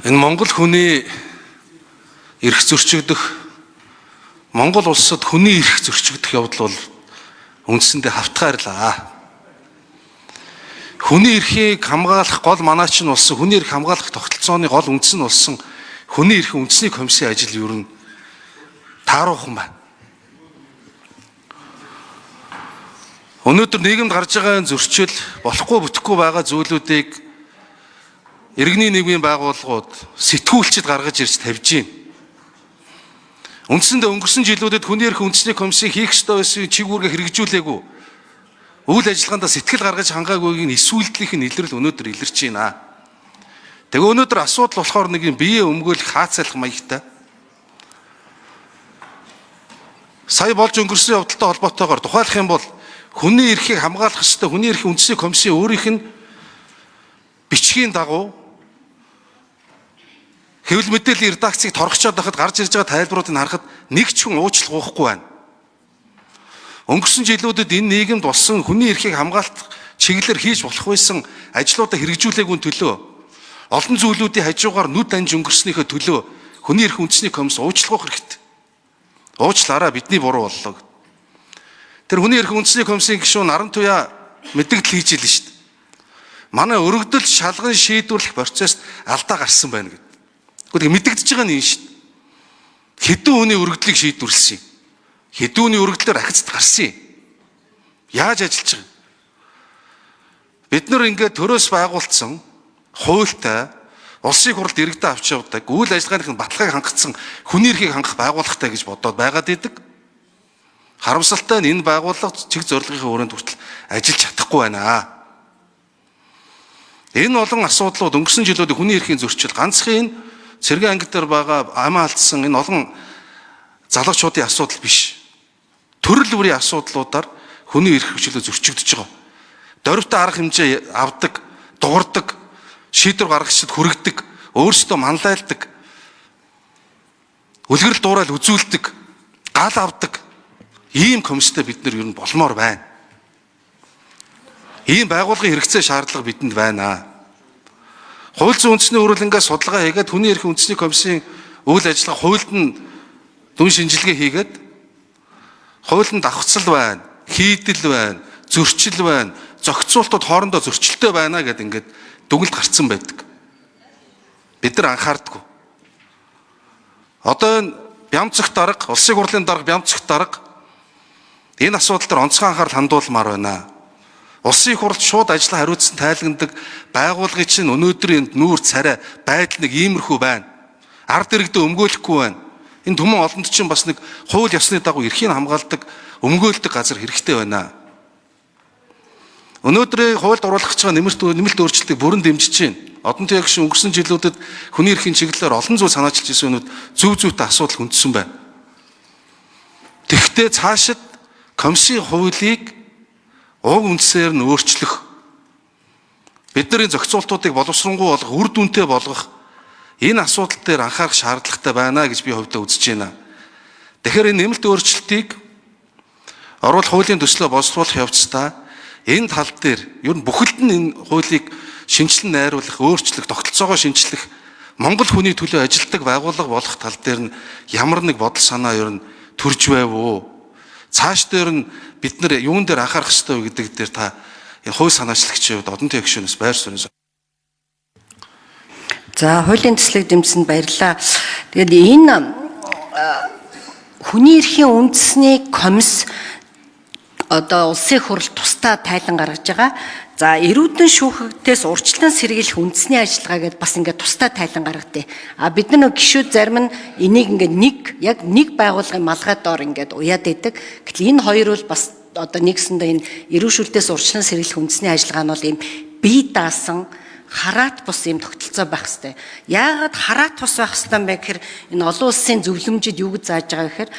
Энэ Монгол хүний эрх зөрчигдөх, Монгол улсад хүний эрх зөрчигдөх явдал бол үндсэндээ хавтгайрлаа. Хүний эрхийг хамгаалах гол манаач нь болсон, хүний эрх хамгаалах тогтолцооны гол үндэс нь болсон хүний эрхийн үндэсний комиссийн ажил ер нь тааруухан байна. Өнөөдөр нийгэмд гарч байгаа энэ зөрчил, болохгүй бүтэхгүй байгаа зүйлүүдийг иргэний нийгмийн байгууллагууд, сэтгүүлчид гаргаж ирж тавьж байна. Үндсэндээ өнгөрсөн жилүүдэд хүний эрх үндэсний комиссийг хийх ёстой байсан чиг үүргээ хэрэгжүүлээгүй. Үйл ажиллагаандаа сэтгэл гаргаж хангаагүйг нь эсүүлдлийнх нь илрэл өнөөдөр илэрч байна. Тэгээ өнөөдөр асуудал болохоор нэг юм бие өмгөөлөх хаацайлах маягтай. Сая болж өнгөрсөн явдалтай холбоотойгоор тухайлах юм бол хүний эрхийг хамгаалах ёстой хүний эрхийн үндэсний комиссийн өөрийнх нь бичгийн дагуу хэвлэл мэдээллийн редакцийг торгочоод байхад гарч ирж байгаа тайлбаруудыг харахад нэг ч хүн уучлах уухгүй байна. Өнгөрсөн жилүүдэд энэ нийгэмд болсон хүний эрхийг хамгаалах чиглэлээр хийж болох байсан ажлуудаа хэрэгжүүлээгүй төлөө олон зүйлүүдийн хажуугаар нүд анж өнгөрснийхөө төлөө хүний эрх үндэсний комисс уучлах хэрэгтэй. Уучлаарай, бидний буруу боллоо. Тэр хүний эрх үндэсний комиссийн гишүүн Нарантуяа мэдэгдэл хийж илэн шүү дээ. Манай өргөдөл шалган шийдвэрлэх процесст алдаа гарсан байна гэд. Гэхдээ мэдэгдэж байгаа нь энэ шүү дээ. Хэдэн хүний өргөдлийг шийдвэрлсэн юм. Хэдэн хүний өргөдлөөр ахицд гарсан юм. Яаж ажиллаж байгаа юм? Бид нар ингээд төрөөс байгуулсан хуультай улсын хурлд иргэдээ авч явдаг үйл ажиллагааных нь баталгааг хангацсан хүний эрхийг хангах байгууллагатай гэж бодоод байгаад идэг. Харамсалтай нь энэ байгууллага чиг зорилгын өрөөнд хүртэл ажиллаж чадахгүй байна. Энэ олон асуудлууд өнгөрсөн жилүүдийн хүний эрхийн зөрчил, ганцхан энэ цэргийн анги дээр байгаа амиа алдсан энэ олон залуучуудын асуудал биш. Төрөл бүрийн асуудлуудаар хүний эрх хөгжлөө зөрчигдөж байгаа. Дөрвтэй арга хэмжээ авдаг, дуурдаг, шийдвэр гаргагчдад хүргэдэг, өөрсдөө манлайлдаг, үлгэрэл дуурайл үзүүлдэг, гал авдаг ийм комисстэй бид нар ер нь болмоор байна. Ийм байгууллагын хэрэгцээ шаардлага бидэнд байна. Хууль зүйн үндэсний хүрээлэнгээс судалгаа хийгээд хүний эрхийн үндэсний комиссийн үйл ажиллагаа хуульд нь дүн шинжилгээ хийгээд хуульд давхцал байна, хийдэл байна, зөрчил байна, зохицуултууд хоорондоо зөрчилтэй байна гэдээ ингээд дүгнэлт гарцсан байдаг. Бид нар анхаардаггүй. Одоо энэ Бямцх дарга, улсын хурлын дарга Бямцх дарга энэ асуудал дээр онцгой анхаарал хандуулмаар байна. Улсын их хурлд шууд ажлаа хариуцсан тайлгандаг байгууллагын чинь өнөөдрийн нүүр царай байдал нэг иймэрхүү байна. Ард иргэдээ өмгөөлөхгүй байна. Энэ түмэн олонд чинь бас нэг хууль ёсны дагуу эрхийг хамгаалдаг, өмгөөлдөг газар хэрэгтэй байна. Өнөөдрийн хуульд оруулах гэж байгаа нэмэлт өөрчлөлтийг бүрэн дэмжиж байна. Одон туяа гишүүн өнгөрсөн жилүүдэд хүний эрхийн чиглэлээр олон зүйл санаачилж ирсэн өнүүд зөв зөвтэй асуудал хүндсэн байна. Тэгэхдээ цаашид комиссийн хуулийг уг үндсээр нь өөрчлөх, бидний зохицуултуудыг боловсронгуй болгох, үр дүнтэй болгох энэ асуудал дээр анхаарах шаардлагатай байна гэж би хувьдаа үзэж байна. Тэгэхээр энэ нэмэлт өөрчлөлтийг оруулах хуулийн төслөө боловсруулах явцдаа энэ тал дээр ер нь бүхэлд нь энэ хуулийг шинжилэн найруулах, өөрчлөх, тогтолцоогоо шинчлэх, Монгол хүний төлөө ажилтдаг байгууллага болох тал дээр нь ямар нэг бодол санаа ер нь төрж байв уу? Цааш дээр нь бид нар юун дээр анхаарах ёстой вэ гэдэг дээр та энэ хууль санаачлагчийн хувьд одон туяа гишүүнээс байр суурь. За, хуулийн төслийг дэмжсэнд баярлалаа. Тэгээд энэ хүний эрхийн үндэсний комисс одоо улсын хурал тусдаа тайлан гаргаж байгаа. За, эрүүдэн шүүхэгдээс урьдчилан сэргийлэх үндэсний ажиллагаа гэдээ бас ингээд тусдаа тайлан гаргадаг. А бид нар гишүүд зарим нь энийг ингээд нэг яг нэг байгууллагын малгай доор ингээд уяад идэг. Гэтэл энэ хоёр бол бас одоо нэгсэндээ энэ эрүүшүүлтээс урьдчилан сэргийлэх үндэсний ажиллагаа нь бол ийм бие даасан хараат бус ийм тогтолцоо байх хэвээр. Яагаад хараат бус байх хэвээр юм бэ гэхээр энэ олон улсын зөвлөмжид юу гэж зааж байгаа гэхээр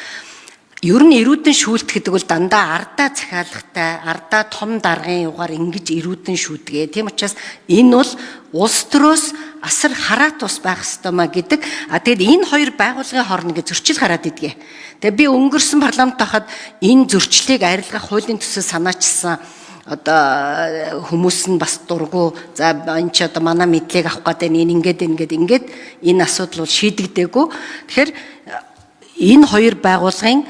ер нь эрүүдэн шүүлт гэдэг бол дандаа ардаа захиалгатай, ардаа том даргын югаар ингэж эрүүдэн шүүдэгэ. Тийм учраас энэ бол улс төрөөс асар хараат ус байх ёстой маа гэдэг. А тэгэд энэ хоёр байгууллагын хооронд ингэ зөрчил гараад идгээ. Тэгээ би өнгөрсөн парламент байхад энэ зөрчлийг арилгах хуулийн төсөл санаачилсан. Одоо хүмүүс нь бас дургу, за энэ ч одоо манай мэдлийг авах гэдэг энэ ингээд ингээд ингээд энэ асуудал бол шийдэгдээгүй. Тэгэхээр энэ хоёр байгууллагын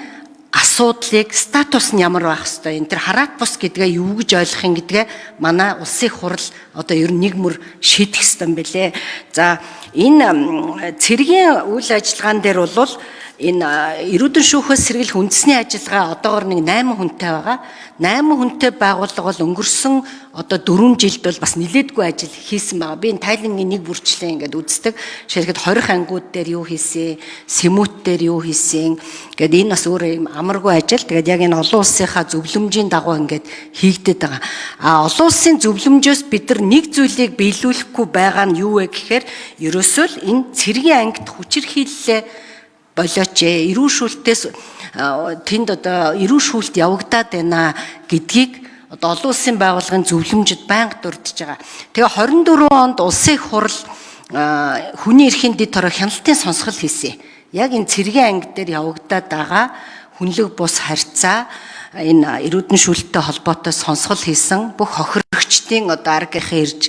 асуудлыг, статус нь ямар байх хэвээр, энэ тэр хараат бус гэдгээ юу гэж ойлгох юм гэдгээ манай улсын хурал одоо ер нь нэг мөр шийдэх хэвээр юм бэлээ. За, энэ цэргийн үйл ажиллагаан дээр бол энэ эрүүдэн шүүхээс сэргийлэх үндэсний ажиллагаа одоогор нэг 8 хүнтэй байгаа. 8 хүнтэй байгууллага бол өнгөрсөн одоо 4 жилд бол бас нилээдгүй ажил хийсэн байгаа. Би энэ тайлангийн нэг бүрчлээ ингээд үздэг. Жишээлбэл, 20 ангиуд дээр юу хийсэн, сэмүүт дээр юу хийсэн гээд энэ бас өөрөө юм амаргүй ажил. Тэгээд яг энэ олон улсынхаа зөвлөмжийн дагуу ингээд хийгдээд байгаа. А олон улсын зөвлөмжөөс бид нар нэг зүйлийг биелүүлэхгүй байгаа нь юу вэ гэхээр ерөөсөө л энэ цэргийн ангид хүчирхийллээ болооч ээ, эрүүл шүүлтээс тэнд одоо эрүүл шүүлт явагдаад байна гэдгийг одоо олон улсын байгууллагын зөвлөмжөд байнга дурдж байгаа. Тэгээ 24 онд улсын их хурал хүний эрхийн дэд хороо хяналтын сонсгол хийсэн. Яг энэ цэргийн анги дээр явагдаад байгаа хүнлэг бус харьцаа, энэ эрүүдэн шүүлттэй холбоотой сонсгол хийсэн, бүх хохирогчдын одоо арга гэрхээ ирж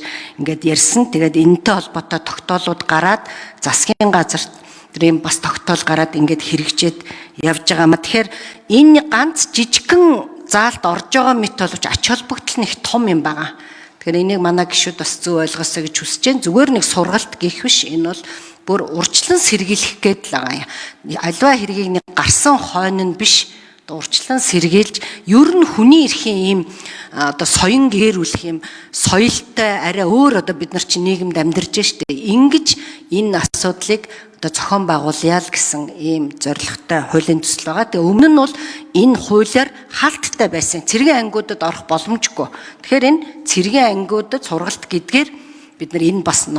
ингээд ярьсан. Тэгээд энэтэй холбоотой тогтоолууд гараад, засгийн газарт тэр юм бас тогтоол гараад ингээд хэрэгжээд явж байгаа юм. Тэгэхээр энэ ганц жижигхэн заалд орж байгаа мэт боловч ач холбогдол нь их том юм байгаа. Тэгэхээр энийг манай гишүүд бас зөв ойлгосоо гэж хүсэж байна. Зүгээр нэг сургалт гэх биш. Энэ бол бүр урьдчилан сэргийлэх гээд л байгаа юм. Аливаа хэргийг нэг гарсан хойно нь биш, урьдчилан сэргийлж, ер нь хүний эрхийн ийм одоо соён гэрүүлэх юм соёлтой арай өөр одоо бид нар чинь нийгэмд амьдарч штэ. Ингэж энэ асуудлыг одоо зохион байгуулъя л гэсэн ийм зорилготой хуулийн төсөл байгаа. Тэгээ өмнө нь бол энэ хуулиар хаалттай байсан. Цэргийн ангиудад орох боломжгүй. Тэгэхээр энэ цэргийн ангиудад сургалт гэдгээр бид нар энэ бас